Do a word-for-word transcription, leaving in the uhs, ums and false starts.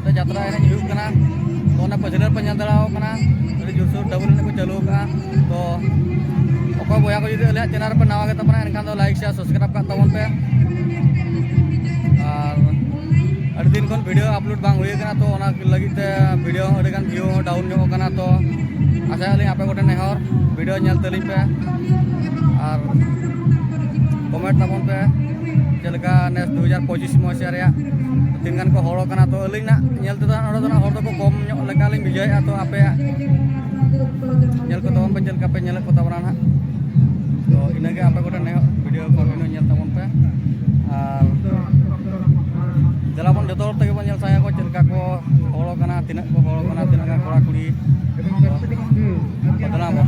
ᱛᱮ ᱡᱟᱛᱨᱟ ᱮᱱᱮᱡ ᱦᱩᱭᱩᱜ ᱠᱟᱱᱟ᱾ ᱛᱚ ᱚᱱᱟ ᱯᱟᱹᱪᱷᱞᱟᱹ ᱨᱮᱯᱮ ᱧᱮᱞ ᱫᱟᱲᱮᱭᱟᱜ ᱠᱟᱱᱟ, ᱟᱹᱰᱤ ᱡᱳᱨᱥᱳᱨ ᱰᱟᱵᱩᱞ ᱮᱱᱮᱡ ᱠᱚ ᱪᱟᱹᱞᱩ ᱟᱠᱟᱫᱼᱟ᱾ ᱛᱚ ᱚᱠᱚᱭ ᱵᱚᱭᱦᱟ ᱠᱚ ᱡᱩᱫᱤ ᱟᱞᱮᱭᱟᱜ ᱪᱮᱱᱮᱞ ᱨᱮᱯᱮ ᱱᱟᱣᱟ ᱜᱮ ᱛᱟᱵᱚᱱᱟ, ᱮᱱᱠᱷᱟᱱ ᱫᱚ ᱞᱟᱭᱤᱠ, ᱥᱮᱭᱟᱨ, ᱥᱟᱵᱥᱠᱨᱟᱭᱤᱵ ᱠᱟᱜ ᱛᱟᱵᱚᱱ ᱯᱮ᱾ ᱟᱨ ᱟᱹᱰᱤ ᱫᱤᱱ ᱠᱷᱚᱱ ᱵᱷᱤᱰᱤᱭᱳ ᱟᱯᱞᱳᱰ ᱵᱟᱝ ᱦᱩᱭ ᱟᱠᱟᱱᱟ, ᱛᱚ ᱚᱱᱟ ᱞᱟᱹᱜᱤᱫ ᱛᱮ ᱵᱷᱤᱰᱤᱭᱳ ᱟᱹᱰᱤ ᱜᱟᱱ ᱵᱷᱤᱭᱩ ᱦᱚᱸ ᱰᱟᱣᱩᱱ ᱧᱚᱜ ᱟᱠᱟᱱᱟ᱾ ᱛᱚ ᱟᱥᱟᱭᱟᱞᱤᱧ ᱟᱯᱮ ᱠᱚᱴᱷᱮᱱ ᱱᱮᱦᱚᱨ, ᱵᱷᱤᱰᱤᱭᱳ ᱧᱮᱞ ᱛᱟᱹᱞᱤᱧ ᱯᱮ ᱟᱨ ᱠᱚᱢᱮᱱᱴ ᱛᱟᱵᱚᱱ ᱯᱮ, ᱪᱮᱫ ᱞᱮᱠᱟ ᱱᱮᱥ ᱫᱩ ᱦᱟᱡᱟᱨ ᱯᱚᱸᱪᱤᱥ ᱢᱚᱥᱤᱦᱟ ᱨᱮᱭᱟᱜ ᱛᱤᱱ ᱜᱟᱱ ᱠᱚ ᱦᱚᱲ ᱠᱟᱱᱟ᱾ ᱛᱚ ᱟᱹᱞᱤᱧ ᱱᱟᱜ ᱧᱮᱞ ᱛᱮᱫᱚ ᱱᱚᱰᱮ ᱫᱚ ᱱᱟᱜ ᱦᱚᱲ ᱫᱚᱠᱚ ᱠᱚᱢ ᱧᱚᱜ ᱞᱮᱠᱟ ᱞᱤᱧ ᱵᱩᱡᱷᱟᱹᱣᱮᱫᱼᱟ᱾ ᱛᱚ ᱟᱯᱮᱭᱟᱜ ᱧᱮᱞ ᱠᱚ ᱛᱟᱵᱚᱱ ᱯᱮ, ᱪᱮᱫ ᱞᱮᱠᱟ ᱯᱮ ᱧᱮᱞᱮᱫ ᱠᱚ ᱛᱟᱵᱚᱱᱟ ᱱᱟᱜ᱾ ᱛᱚ ᱤᱱᱟᱹᱜᱮ ᱟᱯᱮ ᱠᱚᱴᱷᱮᱱ ᱱᱮᱦᱚᱨ, ᱵᱷᱤᱰᱤᱭᱳ ᱠᱚᱱᱴᱤᱱᱤᱭᱩ ᱧᱮᱞ ᱛᱟᱵᱚᱱ ᱯᱮ᱾ ᱟᱨ ᱫᱮᱞᱟ ᱵᱚᱱ ᱡᱚᱛᱚ ᱦᱚᱲ ᱛᱮᱜᱮ ᱵᱚᱱ ᱧᱮᱞ ᱥᱟᱸᱜᱮ ᱠᱚᱣᱟ ᱪᱮᱫ ᱞᱮᱠᱟ ᱠᱚ ᱦᱚᱲ ᱠᱟᱱᱟ, ᱛᱤᱱᱟᱹᱜ ᱠᱚ ᱦᱚᱲ ᱠᱟᱱᱟ, ᱛᱤᱱᱟᱹᱜ ᱜᱟᱱ ᱠᱚᱲᱟ ᱠᱩᱲᱤ᱾ ᱛᱚ ᱫᱮᱞᱟ ᱵᱚᱱ